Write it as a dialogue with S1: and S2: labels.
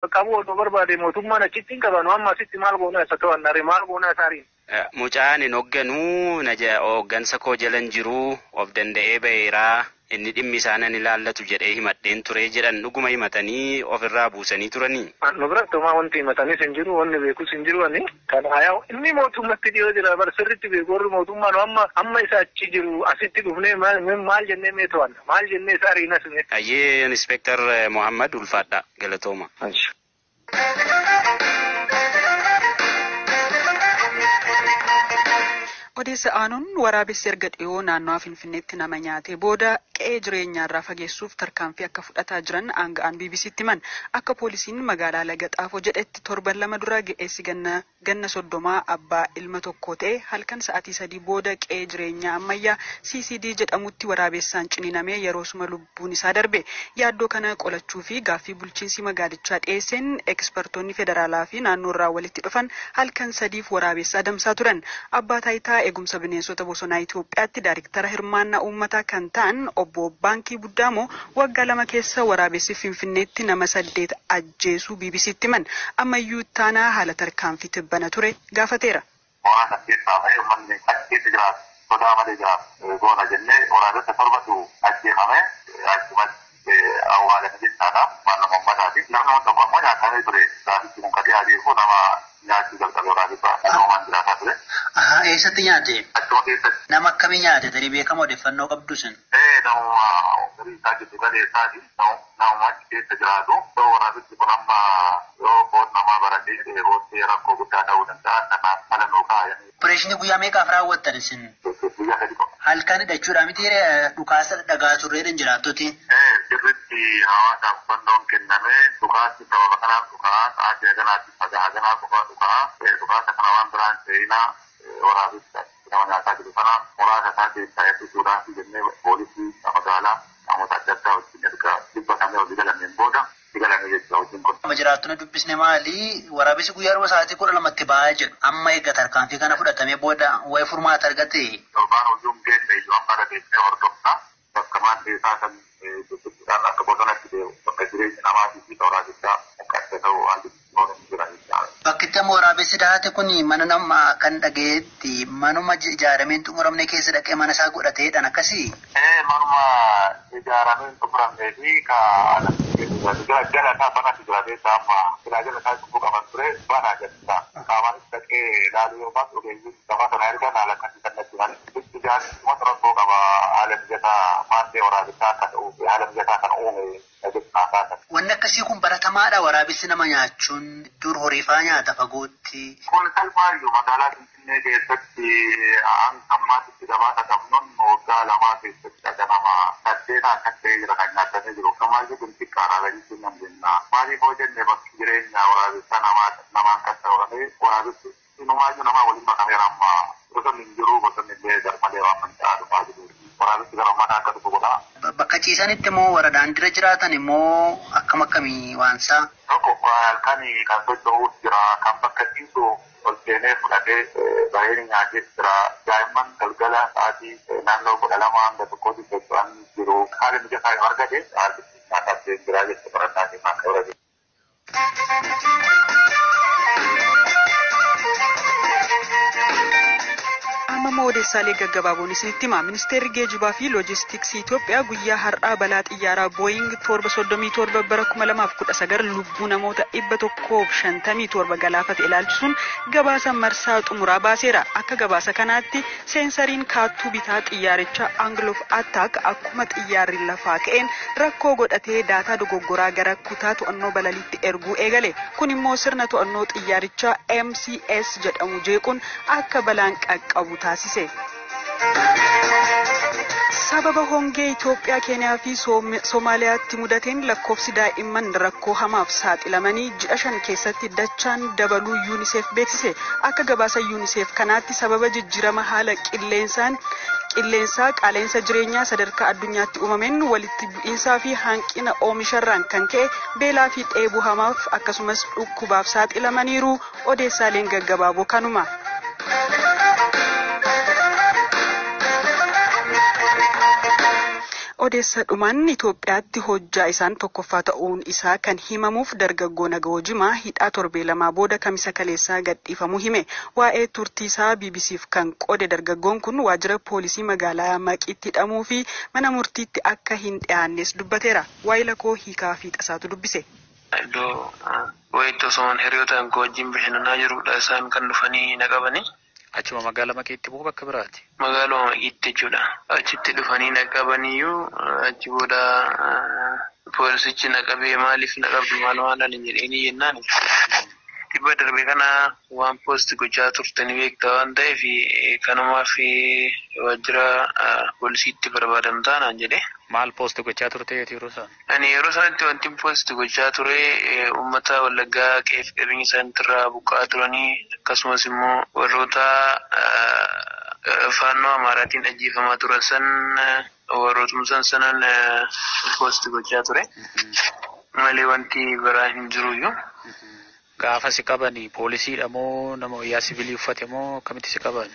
S1: Qabu odoo barbaade mootummaan achitti hin qabanu amma asitti maal goonaa isa to'annare maal goonaa isaariin.
S2: Mucaan hin hoogganuu hooggansa koo jalan jiruu of danda'ee ba'eeraa inni dhimmi isaanan ilaallatu jedhee himadheen ture jedhan dhuguma himatanii ofirraa buusanii turanii.
S1: Nu biratti homaa wanti himatanis hin jiru wanni beekus hin jiru ani kana yaa inni mootummatti dhiyoo jira bar sirriitti beeku warri mootummaan amma amma isa achi jiru asitti dhufnee maal jennee mee to'anna maal jennee isa ariinas mee.
S2: Ayyee Inspektar Mohammad ulfaadha galatooma.
S3: Odeessa aanuun waraabessi erga dhiyoo naannawaa Finfinneetti nama nyaatee booda qe'ee jireenyaarraa fageessuuf tarkaanfii akka fudhataa jiran aanga'aan BBCtti himan. Akka poolisiin magaalaa Laga Xaafoo jedhetti torban 2 dura ga'eessi ganna 30 abbaa ilma tokko ta'e halkan sa'aatii 3 booda qe'ee jireenyaa ammayyaa CCD jedhamutti waraabessaan ciniinamee yeroosuma lubbuun isaa darbe. Yaaddoo kana qolachuu fi gaaffii bulchiinsi magaalichaa dhiyeesseen ekspertoonni federaalaa fi naannoorraa walitti dhufan halkan 3f waraabessa adamsaa turan. Abbaa taayitaa eegumsa bineensota bosonaa Itoophiyaatti daariktara hirmaannaa uummataa kan ta'an obbo Baankii Buddaamoo waggaa 2 keessa waraabessi Finfinneetti nama 8 ajjeesuu BBCtti himan. Ammayyuu taanaa haala tarkaanfii tibbana ture gaafateera.
S4: Mooraa kan keessaa bahee uummanni achi keessa jiraatu sodaa malee jiraatu goona jennee waraabessa 7tu ajjeefame achumatti awwaalame jechaadha. Waan nama uummataati. Namni tokko ammoo nyaatamee ture. Gaafichi kun kadhee adeemu nama nyaachuu jalqabe waraabessa uumamaan jiraataa ture.
S5: Eessatti nyaate?
S4: Achuma keessatti.
S5: Nama akkamii nyaate? Tarii beekama odeeffannoo qabdu sun.
S4: Namuma umurii isaa giddu galeessaati. Namuma achi keessa jiraatu. Yoo waraabessi kun amma yoo foon namaa baratee booddee rakkoo guddaa ta'uu danda'a. Kanaaf mala nuu kaa'an.
S5: Opereeshinii guyyaa meeqaaf raawwattan isin?
S4: Guyyaa 3 qofa.
S5: Halkan hidhachuudhaan miti dhukaasa dhagaa turreedhaan jiraattoti.
S4: Sirriitti hawaasaaf hubannoon kennamee dhukaasni sababa kanaaf dhukaa sa'aatii haganaatti fagaa haganaa qofa dhukaa dhukaasa kana waan biraan seenaa waraabessa nama nyaataa jiru kana muraasa isaa keessaa hir'isuudhaaf jennee poolisii magaalaa namoota adda addaa wajjin erga dubbatamee walii galameen booda galame jechuudha hojiin kun.
S5: Amma jiraattonni dubbisne maali waraabessi guyyaa dhuma sa'aatii 12tti ba'aa jedhu amma eegga tarkaanfii kana fudhatamee booda waa'ee furmaata argate.
S4: Torbaan hojii hin geenne iyyuu amma irra deemnee hordofna bakka maal isaa kan dubbisuudhaan akka bosonatti deemu bakka jireenya namaatii fi waraabessaa akka adda ta'u haalli jira jechuudha.
S5: Bakkitti amma waraabessi daate kun mana nama kan dhagayetti manuma ijaaramee hin xumuramne keessa dhaqee mana isaa godhateedhaan akkasii.
S4: Manuma ijaaramee hin xumuramnee fi ka jala isaa banatti jira keessa amma silaa jala isaa cubbuu qaban ture banaa jalisa. Qaamaanis dhaqee ilaaluu yoo baatu ogeeyyiin gabaa sana erga haala akkasii kan natti himan. Ijaarsuma rakkoo qaba haala mijataa maandee waraabessaa akka ta'uu fi haala mijataa kan uume
S5: Wanni akkasii kun baratamaadha waraabessi nama nyaachuun dur horiifaa nyaata fagootti.
S4: Kun salphaayyuu magaalaa Finfinnee keessatti ammaatitti gabaasa qabnuun waggaa 2 keessatti dhaga nama 8 akkas ta'ee jira kan nyaatamee jiru. Kamaayyuu kun xiqqaadha gaditti nan jenna. Maaliif hoo jenne bakki jireenya waraabessaa namaan kan ta'e waraabessi inumaayyuu namaa waliin makameera amma bosonni hin jiru bosonni illee garmalee waan manca'aa dhufaa jiru. Waraabessi gara uummataa akka dhufu godha.
S5: Bakka ciisanitti immoo warra daandiirra jiraatan immoo akkam akkamii waansaa?
S4: Tokko halkan kan socho'uus jira kan bakka ciisu ol seenee fudhatee bahee nyaatee jira. Daa'imman galgala sa'aatii naannoo 12 hanga 1tti socho'an jiru. Haala mijataa yoo argate haalli nyaataaf jira jechuudha qorannaa keessaa akka horate.
S3: Amma odeessaalee gaggabaaboon isinitti hima. Ministeerri Geejjibaa fi Loojistiksii Itoophiyaa guyyaa har'aa balaa xiyyaaraa Booying 737 bara 2019 lubbuu namoota 157 galaafate ilaalchisuun gabaasa marsaa xumuraa baaseera. Akka gabaasa kanaatti seensariin kaattuu bitaa xiyyaarichaa Angle of Attack akkuma xiyyaarri lafaa ka'een rakkoo godhatee daataa dogoggoraa gara kutaa to'annoo balaliitti erguu eegale. Kun immoo sirna to'annoo xiyyaarichaa MCS jedhamu jeequun akka balaan qaqqabu taasise. Sababa hongee Itoophiyaa, Keeniyaa fi Somaaliyaatti mudateen lakkoofsi daa'imman rakkoo hamaaf saaxilamanii ji'a 5 keessatti dachaan dabaluu UNICEF beeksise. Akka gabaasa UNICEF kanaatti sababa jijjiirama haala qilleensaa qaala'insa jireenyaa sadarkaa addunyaatti uumameen walitti bu'iinsaa fi hanqina oomisharraan kan ka'e beelaa fi dheebuu hamaaf akkasumas dhukkubaaf saaxilamaniiru. Odeessaaleen gaggabaaboo kanuma. Odeessa dhumaan Itoophiyaatti hojjaa isaan tokkoffaa ta'uun isaa kan himamuuf dargaggoo Nagawoo Jimaa hidhaa torbee lamaa booda Kamisa kaleessaa gadhiifamuu hime. Waa'ee turtii isaa BBCf kan qoode dargaggoon kun waajjira poolisii magaalaa Maqiitti hidhamuu fi mana murtiitti akka hin dhiyaannes dubbateera. Waa'ee koo hiikaa fi tasaatu dubbise.
S6: Iddoo wayiitti osoo hiriyoota koo wajjin bashannanaa jirudha isaan kan dhufanii na qabani.
S7: Achuma magaalaa Maqiitti moo bakka biraati?
S6: Magaaluma Maqiitti jechuudha. Achitti dhufanii na qabaniyyuu achi booda poolisichi na qabee maaliif na qabdu maal maal ani jedheeni jennaan. Dhibba darbe kana waan poosti gochaa turtanii beektaa waan ta'eef kanumaaf waajjira poolisiitti barbaadamtaa naan jedhe.
S7: Maal poosti gochaa turte yeroo sana?
S6: Ani yeroo sanatti wanti poosti gochaa ture uummata Wallaggaa qe'ee fi qabeenya isaaniitirraa buqqa'aa turanii akkasumas immoo warroota faannoo Amaaraatiin ajjeefamaa turan san warrootuma san sanan poosti gochaa ture. Malee wanti biraa hin jiruyyuu.
S7: Gaafa si qabani poolisiidha moo nama wayyaa sibiilii uffate moo akkamitti si qaban?